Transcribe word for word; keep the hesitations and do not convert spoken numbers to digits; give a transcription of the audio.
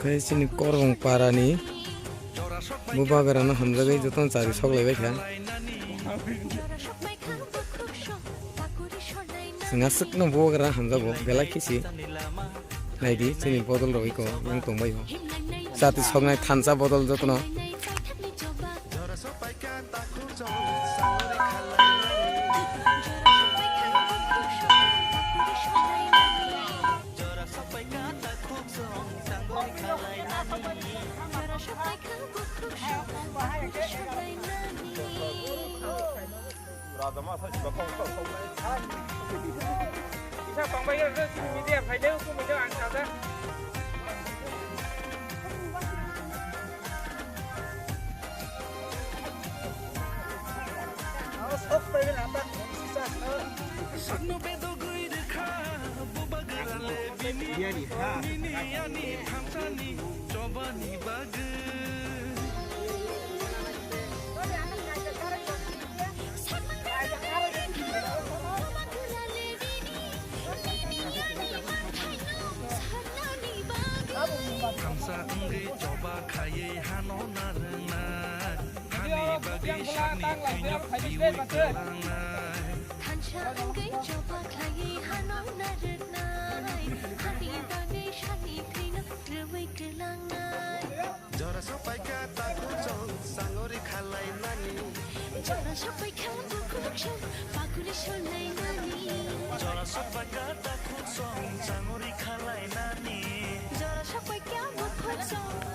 Tei chini Korbong parani bubagrano hamjagwi jotono chari soklaibaikha. Chwng aswkno bubagra hamjago belai khisi. Naidi chini bodol rogwi ko yang tongbaio. Chati soknai thansa bodol jotono. Isa tongbai ya, media phaidai, hukum media ang sajak. Sakno bedogwi rwkha bubagra le bini, bini ani thansani chobani bagwi. Thansa wngwi choba khaiwi hano narwknai, hani bagwi sakni thwino riwi kwlangnai. Thansa wngwi choba khaiwi hano narwknai, hani bagwi sakni thwino riwi kwlangnai. Jora sopaikha takhuk chong sangori khalainani. Jora sopaikha bukhuk chong pakuli solainani. Jora sopaikha takhuk chong sangori khalainani. Jora sopaikha bukhuk chong